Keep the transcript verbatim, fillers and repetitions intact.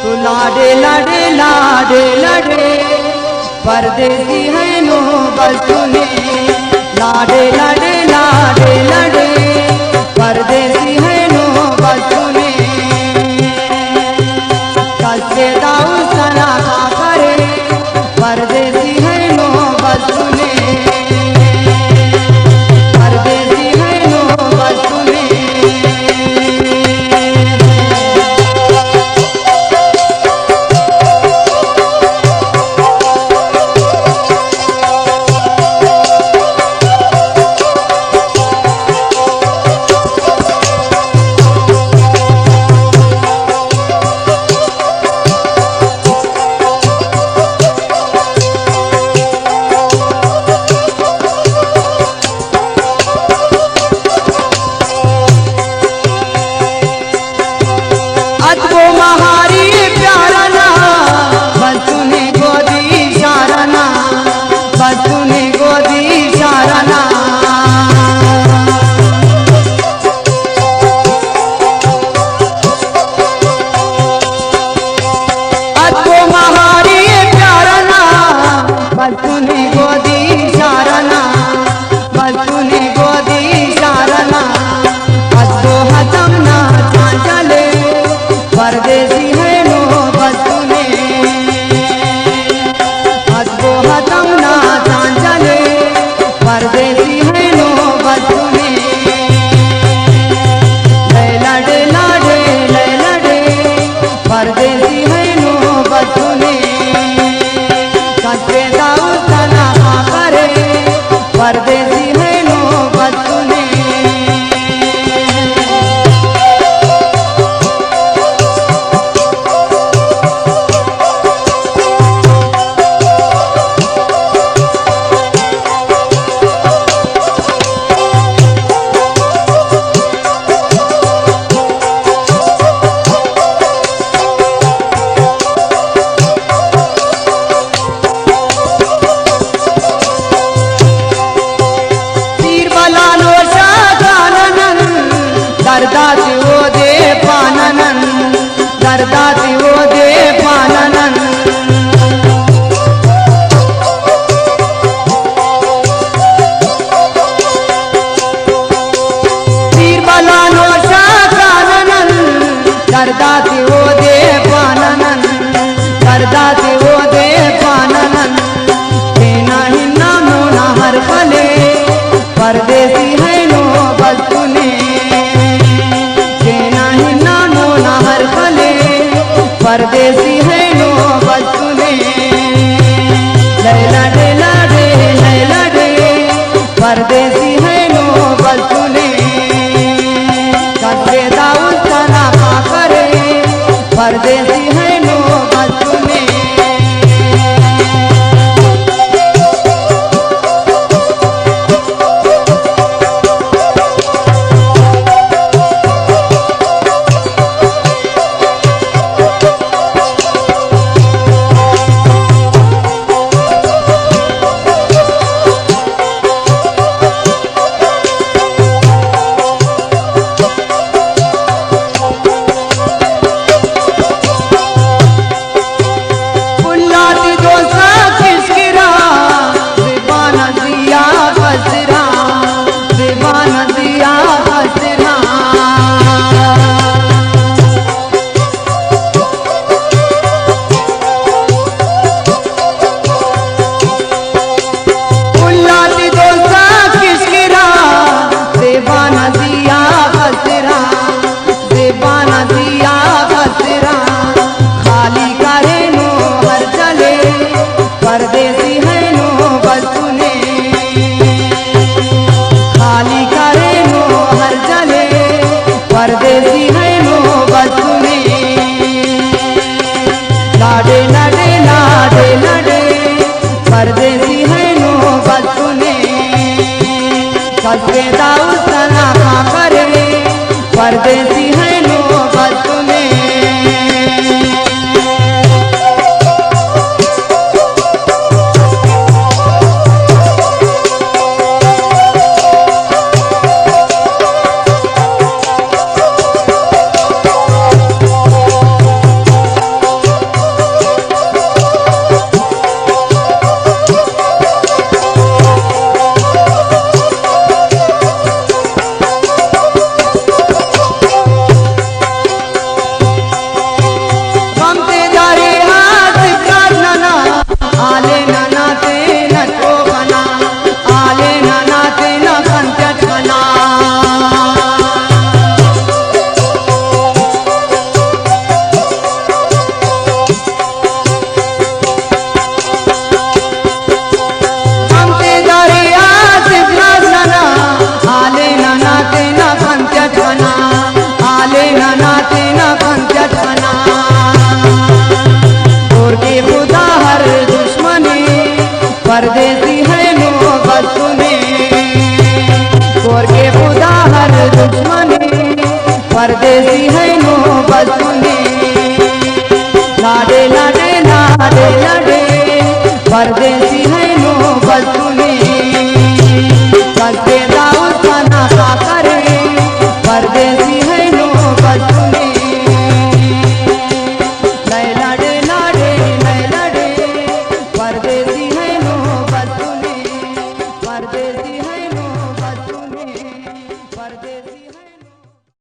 تو لاڈے لاڈے لاڈے لاڈے پردیسی اینو بسنے، لاڈے لاڈے لاڈے لاڈے پردیسی اینو بسنے۔ کسے داؤ سنا کا کرے، پردیسی اینو بسنے، پردیسی اینو بسنے۔ اتبو مہاری پیارنا، بسنے گودی شارنا، بسنے گودی شارنا۔ اتبو مہاری پیارنا، بسنے گودی شارنا، بسنے گودی شارنا۔ اتبو ہتم نا چانچلے، پردیسی اینو بسنے۔ اتبو ہتم نا چانچلے، پردیسی اینو بسنے۔ لے لاڈے لاڈے، لے لاڈے، پردیسی اینو بسنے۔ کسے داؤ سنا کا کرے، پردیسی اینو بسنے۔ پیر بلا نوشہ داننن، درداتے اودے پاننن، درداتے اودے پاننن۔ پیر بلا نوشہ داننن، درداتے اودے پاننن، درداتے اودے پاننن۔ تینا ہنا مونا ہر خلے، پردیسی اینو بسنے۔ تینا ہنا مونا ہر خلے، پردیسی اینو بسنے۔ لے لاڈے لاڈے، لے لاڈے، پردیسی اینو بسنے۔ کسے داؤ سنا کا کرے، پردیسی اینو بسنے۔ پردیسی اینو بسنے، لاڈے لاڈے لاڈے لاڈے، پردیسی اینو بسنے، کسے دا اس پنا خاکرے، پردیسی اینو بسنے، نئے لاڈے لاڈے نئے لاڈے، پردیسی اینو